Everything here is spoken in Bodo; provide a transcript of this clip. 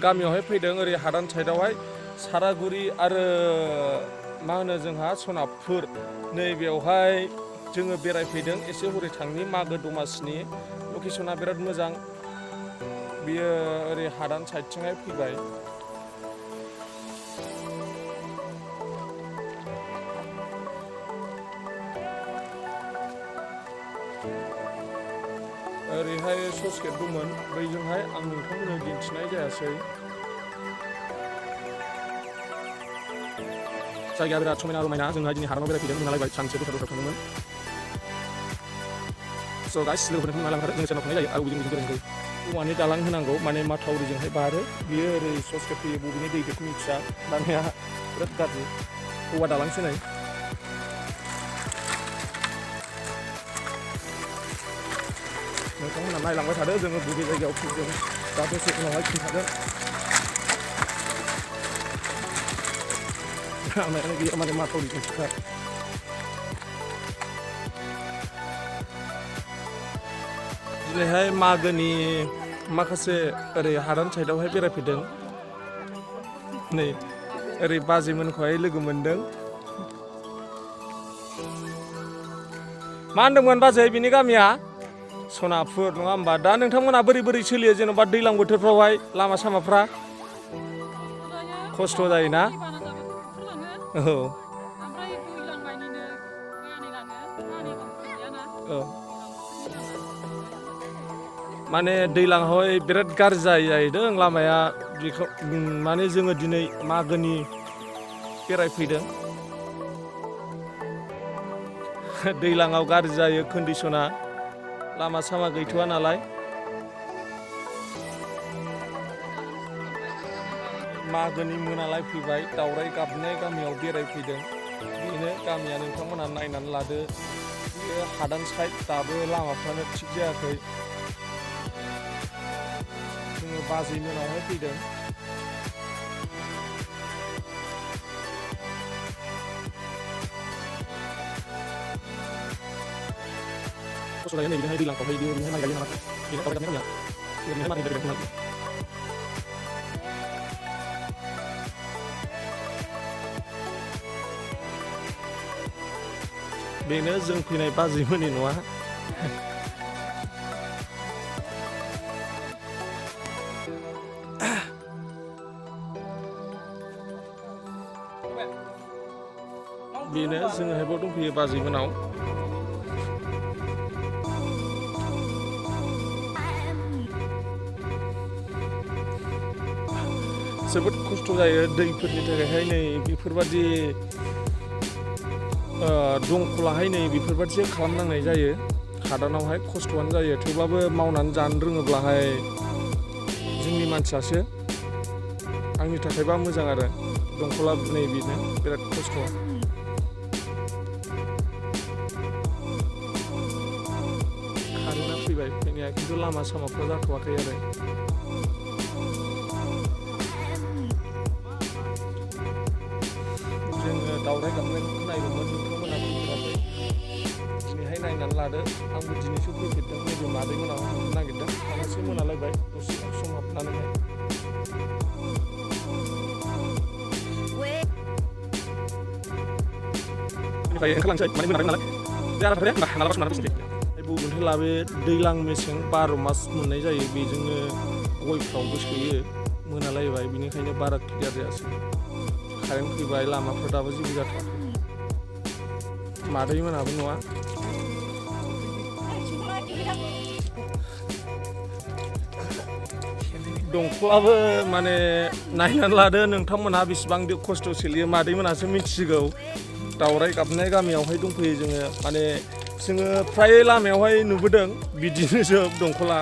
गामियावहाय फैदों ओरै हादान साइडआवहाय सारागुरि आरो मा होनो जोंहा सनापुर नैबेयावहाय जोङो बेरायफैदों एसे हरै थांनि मागो दमासिनि लकेसना बिराद मोजां बियो ओरै हादान साइडथिंहाय फैबाय ओरैहाय सस गेट दंमोन बैजोंहाय आं नोंथांमोननो दिन्थिनाय जायासै जायगाया बिराद समायना रमायना जोंहा दिनै हादानाव बेरायफैदों मोनालायबाय सानसे दस्रा थांदोंमोन स' गाइस लोगोफोरनो मोनालांथारो जों सोरनाव थांनाय जायो आरो बबेजों बेरायनांगौ औवानि दालां होनांगौ माने माथावरिजोंहाय बारो बियो ओरै सस गेट फैयो बबेनि दै बेखौ मिथिया लामाया बिराद गाज्रि औवा दालांसो नै नोंथांमोनहा नायलांबाय थादो जोङो बबे जायगायाव फैदों दा दसे उनावहाय खिन्थागोन लामायानो गैया माने माथावरिजोंसोखा दिनैहाय मागोनि माखासे ओरै हादान साइडआवहाय बेरायफैदों नै ओरै बाजैमोनखौहाय लोगो मोनदों मा होनदोंमोन बाजै बिनि गामिया सनापुर नङा होमबा दा नोंथांमोना बोरै सोलियो जेन'बा दैज्लां बोथोरफ्रावहाय लामा सामाफ्रा खस्थ' जायोना औ माने दैज्लाङावहाय बिराद गाज्रि जाहैदों लामाया बेखौ माने जोङो दिनै मागोनि बेरायफैदों दैज्लाङाव गाज्रि जायो कन्डिसना लामा सामा गैथ'वा नालाय मागोनि मोनालाय फैबाय दावराय गाबनाय गामियाव बेरायफैदों बेनो गामिया नोंथांमोनहा नायनानै लादो बेयो हादान साइड दाबो लामाफ्रानो थिग जायाखै जोङो बाजै मोनावहाय फैदों खस्थ' जायो नै बिदिहाय दैज्लांफ्रावहाय बिदिहाय माइ गायो नालाय बेनो दावराय गाबनाय गामिया ओरैहाय मारै बेरायगोन बेनो जों फैनाय बाजैमोननि न'आ बेनो जोङो हेबाव दंफैयो बाजैमोनाव जोबोद खस्थ' जायो दैफोरनि थाखायहाय नै बेफोरबादि दंखलाहाय नै बेफोरबादिसो खालामनांनाय जायो हादानावहाय खस्थ'आनो जायो थेवब्लाबो मावनानै जानो रोङोब्लाहाय जोंनि मानसियासो आंनि थाखायबा मोजां आरो दंखला नै बेनो बिराद खस्थ' कारेन्टआ फैबाय फैनाया खिन्थु लामा सामाफ्रा जाथ'वाखै आरो जोङो दावराय गाबनायखौ नायदोंमोन नोंथांमोना फैफेराखै दिनैहाय नायनानै लादो आंबो दिनैसो फैफेरदों नैबे मादैमोनाव थांनो नागिरदों थांनासो मोनालायबाय दसे सम हाबनानैहाय बेनिफ्राय ओंखारलांसै माने मोनादों नालाय बे आरो थाबाय मालाबा सम लानानै बबेनिफ्राय लाबो दैज्लां मेसें 12 मास मोननाय जायो बेजोंनो गयफ्रावबो सोयो मोनालायबाय बिनिखायनो बारा क्लियार जायासै कारेन्ट फैबाय लामाफ्रा दाबो जेबो जाथ'वाखै मादैमोनाबो नङा दंखलाबो माने नायनानै लादो नोंथांमोनहा बेसेबां खस्थ' सोलियो मादैमोनासो मिथिसिगौ दावराय गाबनाय गामियावहाय दंफैयो जोङो माने जोङो फ्राय लामायावहाय नुबोदों बिदिनो जोब दंखला